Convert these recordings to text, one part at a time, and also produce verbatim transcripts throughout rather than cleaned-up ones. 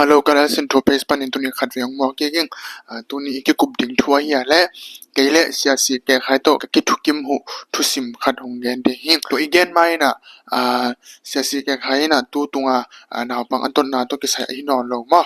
Hello, ka Lal Sin Thu page panin tuni khat vei hong muak kik ing. Ah, tuni i kikup ding thu ahi a leh kei le Sia C K Khai tawh ka kithukim uh thusim khat hong gen ding hi. Tua i gen ma in ah, ah, Sia C K Khai in ah tu tung a, ah, naupang a totna tawh kisai ahi nawn lo maw?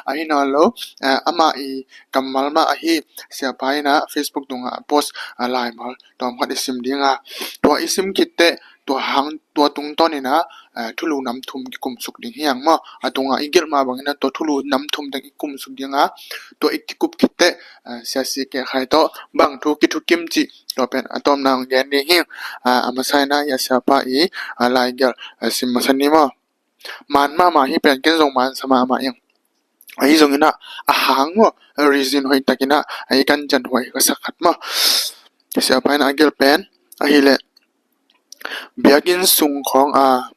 Ahi nawn lo. Ah, amah i kammal mah ahi. Siapa in ah Facebook tung a post, ah, laimal tawm khat i sim ding a, tua i sim khit teh tua hang, tua tungtawn in ah, eh, thulu nam thum kikum suk ding hi hang maw? A tung a i gelh mah bang in ah tua thulu nam thum teng i kum suk ding a, tua i kikup khit teh, eh, Sia C K Khai tawh bang thu kithukim cih tua pen a tawpna hong gen ding hi. Ah, a masa in ah i a siapa i, ah, laigelh, eh, sim masa ni maw? Maan mahmah hi pen, ken zong maan sa mahmah ing. Ahi zongin ah a hang maw, reason hoih takin ah i kan cianghuai ka sak khat maw? Siapa in ah a gelh pen ahih leh biakinn sung khawng a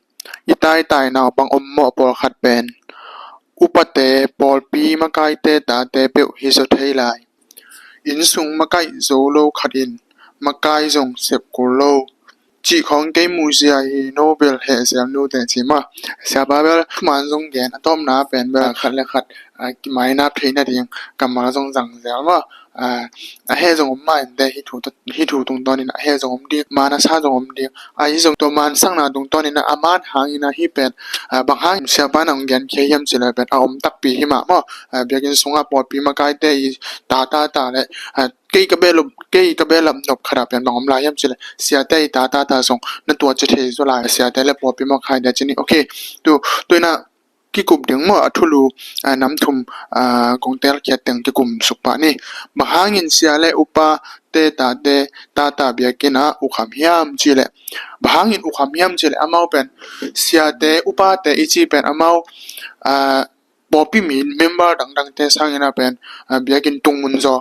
i taitai naupang om mawh pawlkhat pen upate, pawlpi makaite tate peuh hi zaw thei lai. Inn sung makaih zo lo khat in makai zong sep kul lo cih khawng kei muh zia hi, no bel heh zel nu teh ci maw? Siapa bel thuman zong gen, a tawpna pen bel khat le khat, ah, kimainap theih nading kammal zong zang zel maw? Ah, a heh zong om mah in teh, hih thu, hih thu tungtawn in ah a heh zong om ding, maan a sa zong om ding. Ahi zong tua maansakna tungtawn in ah a maan hangin ah hih pen, ah, bang hangin siapa in ah hong genkhia hiam cih leh pen a om takpi hi mah maw? Ah, biakinn sungah pawlpi makaite i ta ta ta le, ah, kei ka behlap, kei ka behlap nop khat ah pen bang om lai hiam cih leh siate i ta ta ta zong na tuaci thei zaw lai, siate le pawlpi makaite ci ni. Ok, tu, tu in ah kikup ding maw, a thulu, ah, nam thum, ah, kong telkhiat teng kikum suk pah ni. Bang hangin sia le upate tate tata biakinn ah ukham hiam cih leh, bang hangin ukham hiam cih leh amau pen siate upate i cih pen amau, ah, pawlpi mi member dangdangte sangin ah pen, ah, biakinn tungmun zaw,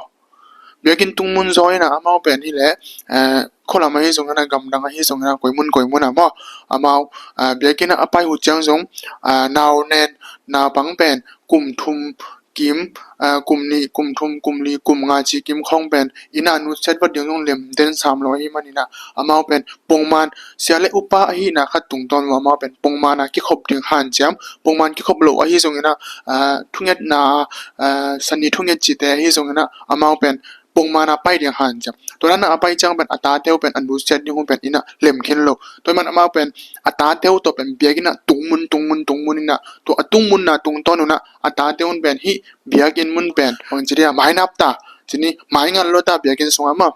biakinn tungmun zaw in ah amau pen hi leh, eh, khualam ahi zongin ah, gamdang ahi zongin ah, koimun koimun ah maw, amau, ah, biakinn ah a pai uh ciang zong, ah, nau nen, naupang pen kum thum kim, ah, kum nih, kum thum, kum li, kum nga ci kim khawng pen inn ah nusiat vat ding zong lem den sam lo ahih manin ah amau pen pongman, sia le upa ahihna khat tungtawn lo amau pen pongman a kikhop ding hanciam, pongman kikhop lo ahi zongin ah, ah, thungetna, ah, sani thunget cihte ahi zongin ah amau pen pongman a pai ding hanciam. Tua dan a a pai ciang pen a tate uh pen a nusiat ding uh pen inn ah lem khin lo. Tua ahih man amau pen a tate uh tawh pen biakinn ah tungmun, tungmun, tungmun in ah, tua a tungmunna tungtawn un ah a tate un pen hih biakinn mun pen bang ci dia, mainap ta ci ni, maingat lo ta biakinn sungah maw.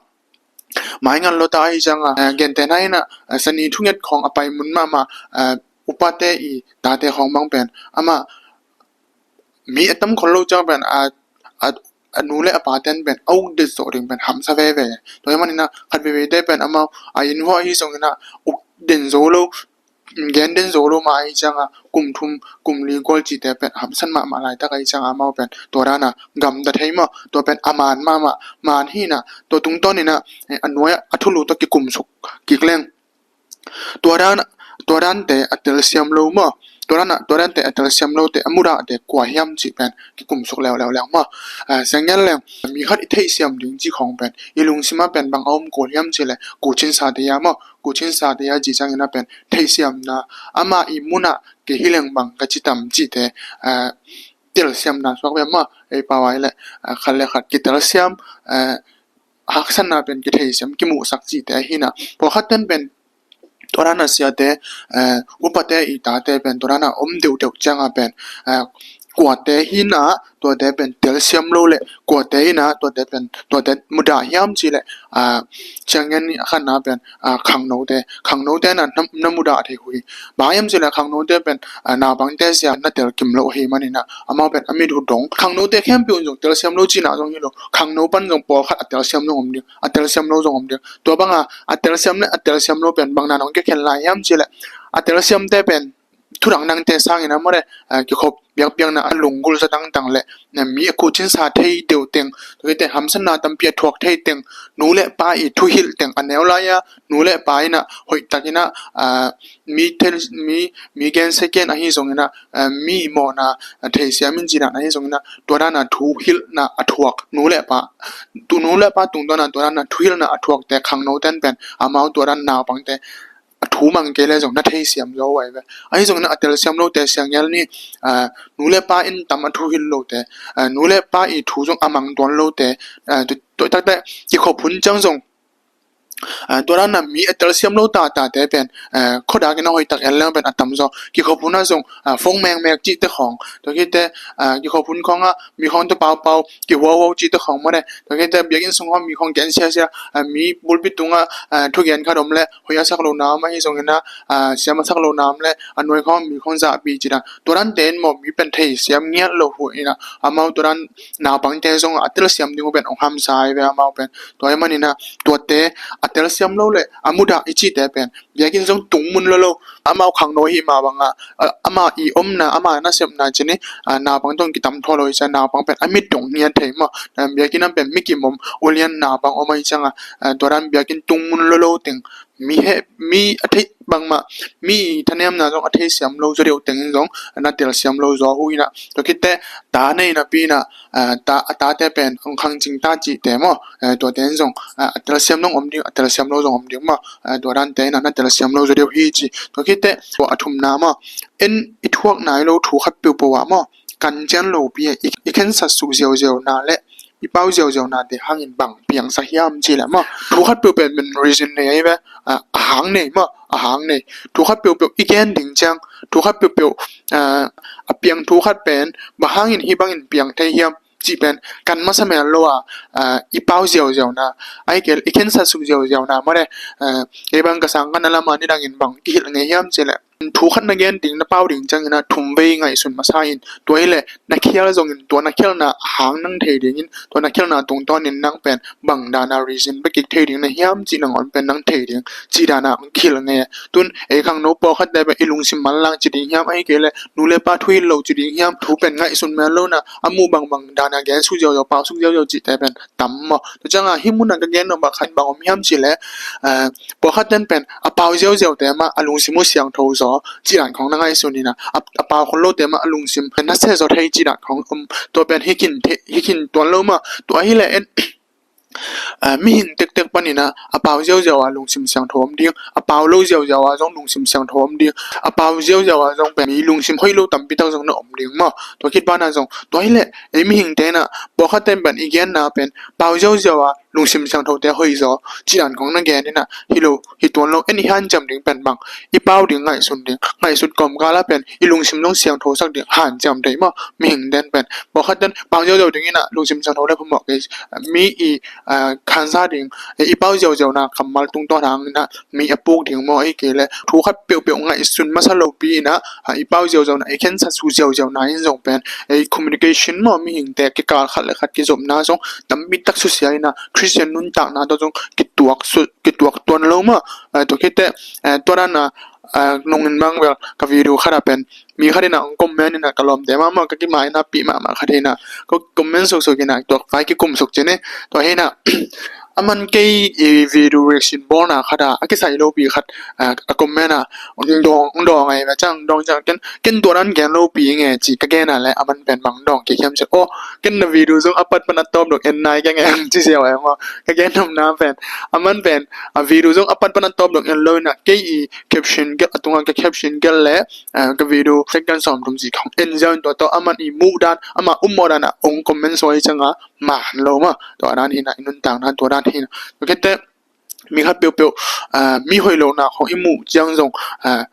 Maingat lo ta ahi ciang a, eh, gentehna in ah, eh, sani thunget khawng a pai mun mahmah, eh, upate i tate khawng bang pen amah mi a tam khol lo ciang pen a, a, a nu le a paten pen a uk det zawh ding pen hamsa veve. Tua ahih manin ah khat veveite pen amau a inn uh ahi zongin ah uk den zo lo, gen den zo lo mah ahi ciang a, kum thum, kum li gual cihte pen hamsa mahmah laitak ahi ciang a, amau pen tua dan a gamta thei maw? Tua pen a maan mahmah, maan hi in ah, tua tungtawn in ah, eh, a nuai ah a thulu tawh kikum suk kik leng. Tua dan, tua dante a telsiam lo maw? Tua dan a, tua dante a telsiam lote, a mudahte kua hiam cih pen kikum suk leuleu leng maw? Ah, siang gen leng, mi khat i theihsiam ding cih khawng pen i lungsim ah pen bang a om kul hiam cih leh, kucin sate ia maw? Kucin sate ia cih ciangin ah pen theihsiamna, amah i mun ah kei hi leng bang ka ci tam cihte, ah, telsiamna suak ve maw? Ei pau ah leh, ah, khat le khat kitelsiam, ah, haksatna pen kitheisiam, kimuhsak cihte ahi in ah, pawlkhat ten pen tua dan a siate, eh, upate i tate pen tua dan a om deuhdeuh ciang a pen, eh, kuate hi in ah tuate pen telsiam lo leh, kuate hi in ah tuate pen, tuate mudah hiam cih leh, ah, ciang gen ni, a khatna pen, ah, khangnote, khangnote na, na, na mudah thei uh hi. Bang hiam cih leh khangnote pen, ah, naupangte zia na telkim lo ahih manin ah amau pen a mit uh dong. Khangnote khempeuh in zong telsiam lo cihna zong hi lo. Khangno pan zong pawlkhat a telsiam zong om ding, a telsiam lo zong om ding. Tua bang a, a telsiam le a telsiam lo pen bang dan hong kikhen lai hiam cih leh, a telsiamte pen thu dangdangte sangin a maw leh, ah, kikhop biakpiakna, a lunggulh za dangdang leh, na, mi a kucin sa thei deuh teng, tua hi teh hamsatna tampi a thuak thei teng, nu le pa i thuhilh teng, a neu lai a nu le pa in ah hoih takin ah, ah, mi thil, mi, mi gensia ken ahi zongin ah, ah, mi mawhna, ah, theisiam in cih dan ahi zongin ah, tua dan a thuhilhna a thuak nu le pa, tu nu le pa tungtawn a tua dan a thuhilhna a thuakte, khangnote pen amau tua dan naupangte a thu mang kei le zong na theisiam zaw uh ahi ve. Ahi zongin a telsiam lote siang ngel ni, aa, nu le pa in tam a thuhilh lote, aa, nu le pa i thu zong a mang tuan lote, aa, tu, tu takte kikhop hun ciang zong, aa, tua dan a mi a telsiam lo tatate pen, aa, khuadak in a hoihtak en leng pen a tamzaw. Kikhop hun ah zong, aa, phone mekmek cihte khawng. Tua khitte, aa, kikhop hun khawngah mi khawng tawh paupau kihuauhuau cihte khawng mawte. Tua khitte biakinn sung khawng mi khawng gen siasia, aa, mi pulpit tungah, aa, thugen khat om le hoih a sak lona om ahi zongin ah, aa, siam a sak lona om le a nuai khawng mi khawng zahpih cih dan. Tua dante in maw mi pen theisiam ngiat lo uh inah amau tua dan naupangte zong a telsiam ding uh pen hong hamsa ahi ve amau pen. Tua ahih maninah tuate a telsiam lo le a mudah i cihte pen biakinn zong tungmun lolo, amau khangno hi mah bangah, a, ama i omna, ama nasepna cih ni, a, naupang tawh kitam thua lo hi ciang naupang pen a mit dong ngiat thei maw. A, biakinn ah pen mi kim om, ulian naupang om ahi ciangah, a, tua dan biakinn tungmun lolo teng mi he, mi a theih bangmah, mi i thanemna zong a theisiam lo zaw deuh tengin zong na telsiam lo zaw uh inah. Tua khitte ta nei napi inah, a, ta, a tate pen hong khangcing ta cihte maw, a, tuate in zong, a, a telsiam zong om ding, a telsiam lo zong om ding maw, a, tua dante inah na telsiam lo zaw deuh hi ci. Tua khitte tua a thumna maw, en i thuak nai lo thu khat peuhpeuh ah maw, kancian lopi a i, i khensat suk ziauziauna le i pau ziauziaunate hangin bang piangsak hiam cih leh maw, thu khat peuhpeuh pen reason nei ahi ve, a, a hang nei maw, a hang nei. Thu khat peuhpeuh i gen ding ciang, thu khat peuhpeuh, a, a piang thu khat pen bang hangin hih bangin piang thei hiam cih pen kan masa mel lo a, a, i pau ziauziauna, ahih kei leh i khensat suk ziauziauna mawte, a, kei bang ka sang ka na lam a nidangin bang kihilh ngei hiam cih leh thu khat na gen ding, na pau ding ciangin ah thumvei ngaihsun masa in, tua hileh na khial zongin tua na khialna hang nang thei dingin, tua na khialna tungtawnin nang pen bang dana reason bek kik thei ding na hiam cih nangawn pen nang thei ding cih dana hong kihilh ngei. Tun ei khangno pawlkhatte pen i lungsim manlang ci ding hiam, ahih kei leh nu le pa thuhilh lo ci ding hiam, thu pen ngaihsun mel lo na a muh bangbang dana gen suk ziauziau, pau suk ziauziau cihte pen tam maw. Tua ciangah hih munah ka gen nop ah khat bang om hiam cih leh, a, pawlkhat ten pen a pau ziauziaute mah a lungsim uh siangtho zaw cih dan khawng na ngaihsun inah, a, a pau khol lote mah a lungsim na sia zaw thei cih dan khawng om. Tua pen hi khin thei, hi khin tuan lo mah. Tua ahih leh en, a, mihing tektek paninah a pau ziauziau a lungsim siangtho om ding, a pau lo ziauziau a zong lungsim siangtho om ding, a pau ziauziau a zong pen mi lungsim hoih lo tampi tak zong na om ding maw. Tua khit banah zong tua hileh ei mihingte inah pawlkhat ten pen i genna pen pau ziauziau a lungsim siangthote hoih zaw cih dan khawng na gen inah hi lo, hi tuan lo. En i hanciam ding pen bang, i pau ding ngaihsun ding, ngaihsut kawmkal ah pen i lungsim zong siangthosak ding hanciam thei maw. Mihing ten pen pawlkhat ten pau ziauziau ding inah lungsim siangtho le phamawh kei, mi i, a, khansa ding, i pau ziauziauna kammal tungtawn hang inah mi a puk ding maw, ahih kei leh thu khat peuhpeuh ngaihsun masa lopi inah, a, i pau ziauziauna, i khensat suk ziauziauna in zong pen ei communication maw, mihingte kikal khat le khat kizopna zong tampi tak susia inah Khristian nuntakna tawh zong kituak su, kituak tuan lo maw. A, tua khitte, a, tua dana, a, nungin bang bel ka video khat ah pen mi khat inah hong comment inah ka lawmte mahmah, ka kimainapi mahmah khat inah ka comment suksuk inah tua vai kikum suk ci ni. Tua hi inah a man kei i video reaction bawlna khat ah a kisai lopi khat, a, a comment ah hong dawng, hong dawng ahi ve ciang, dawng ciang ken, ken tua dan gen lopi nge ci ka gen ah leh a man pen bang dawng kik hiam cih leh, aw, ken na video zong a pat pan a tawp dong en nai keng e, ci ziau e maw. Ka gen nopna pen a man pen a video zong a pat pan a tawp dong en lo inah kei i caption gelh, a tungah ka caption gelh le, a, ka video second sawmthum cih khawng en ziau in tua tawh a man i muh dan, ama ummawh dan ah hong comment suak hi ciangah man lo maw. Tua dan hi inah i nuntakna tua dan hi inah. Tua khitte mi khat peuhpeuh, a, mi hoih lohna khawng i muh ciang zong, a,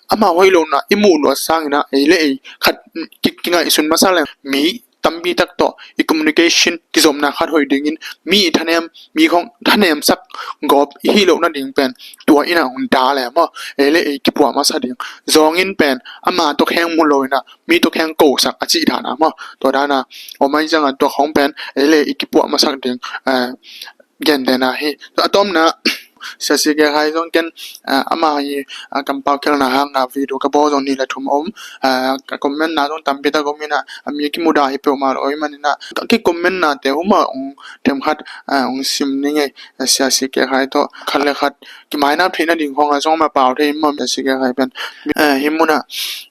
ama hoih lohna i muh luat sang inah ei le ei khat ki, kingaihsun masa leng mi tampi tak tawh i communication kizopna khat hoih dingin, mi i thanem, mi khawng thanemsak gawp i hih loh nading pen tua inah hong da le maw, ei le ei kipuah masa ding. Zawng in pen ama tawkheng mu lo inah mi tawkheng kosak a cih dana maw. Tua dana om ahi ciangah tua khawng pen ei le ei kipuah masak ding, a, gentehna hi. A tawpna, Sia C K Khai zong ken, a, ama hi, a, kampau khelhna hanga video ka bawl zong nih le thum om, a, ka commentna zong tampi tak om inah, a, mi kimudah hi peuhmah lo ahih maninah ka kicommentnate uh mah hong them khat, a, hong sim ni ngei. A, Sia C K Khai tawh khat le khat kimainap theih nading khawngah zong ama pau thei in maw, Sia C K Khai pen, a, hih munah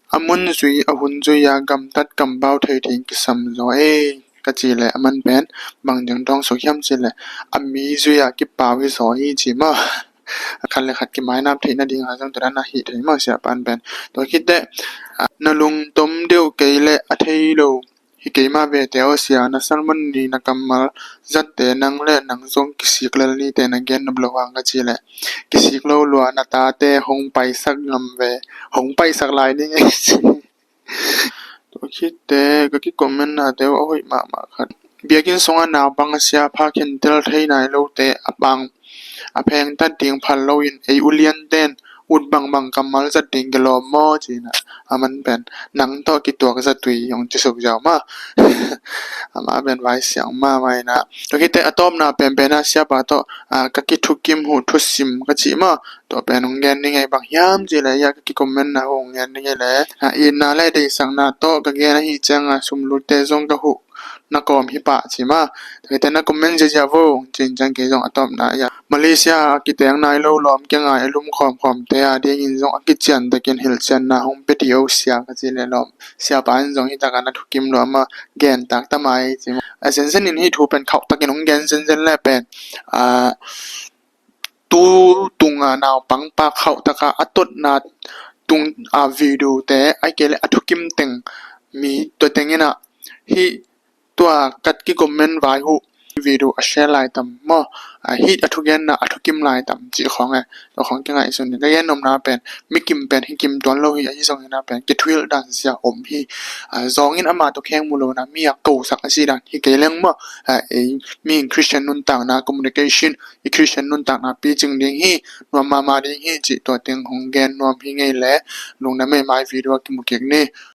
a mun zui, a hun zui a gamtat kampau thei ding kisam zaw e, ka cih leh a man pen bang ding dawng suk hiam cih leh a mi zui a kipau hi zaw hi ci maw. Khat le khat kimainap theih nading a zong tua dan a hih thei maw, siapa'n pen. Tua khit teh, a, na lungtom deuh kei leh a thei lo hi kei mah ve teh aw sia, na sermon ni, na kammal zatte, nang le nang zong kisik lel ni teh na gen nop lo hang ka ci leh, kisik lo lua, na tate hong paisak ngam ve, hong paisak lai ding ei ci. Tua khit teh ka kicommentna te uh a hoih mahmah khat. Biakinn sungah naupang a sia pha khentel thei nai lote a pang a phengtat ding phal loin ei uliante'n ut bangbang kammal zat ding kilawm maw ci-in a, aman pen nang tawh kituak zatui hong ci suk ziau maw. Amah pen vai siang mahmah in a. Tua khit teh a tawpna penpen a siapa tawh, a, ka kithukim uh thusim ka cih maw. Tua pen hong gen ning ei, bang hiam cih leh, hiah ka kicommentna uh hong gen ning ei leh, a, itna le deihsakna tawh ka gen ahih ciangin a sum lutte zong ka huh na kawm hi pah ci maw. Tua khit teh na comment ziazia vo, hong ci-in ciang kei zong a tawpna, hiah Malaysia a kiteng nai lo lawm kingai a lum khawmkhawmte a dingin zong a kician takin hilhcianna hong pia dih o sia ka ci leh lawm, siapa in zong hi tak a na thukim lua maw, gen tak ta mai ci maw. A zenzen in hih thu pen khauh takin hong gen zenzen leh pen, a, tu tunga naupang pa khauh taka a totna tung a video te ahih kei leh a thukim teng mi tua teng in a, hih tua ka kicomment vai uh video a share lai tam maw, a, hih a thugenna a thukim lai tam cih khawng e. Tua khawng kingaihsun in, ka gen nopna pen mi kim pen hi kim tuan lo hi, ahi zongin a pen kithuhilh dan sia om hi. A, zawng in ama tawh kheng mu lo in a, mi a kosak a cih dan hi kei leng maw. A, ei mi in Christian nuntakna communication, i Christian nuntakna picing ding hi, nuam mahmah ding hi cih tua teng hong gen nuam hi ing ei leh, lungdam ei, mai video a kimu kik ni.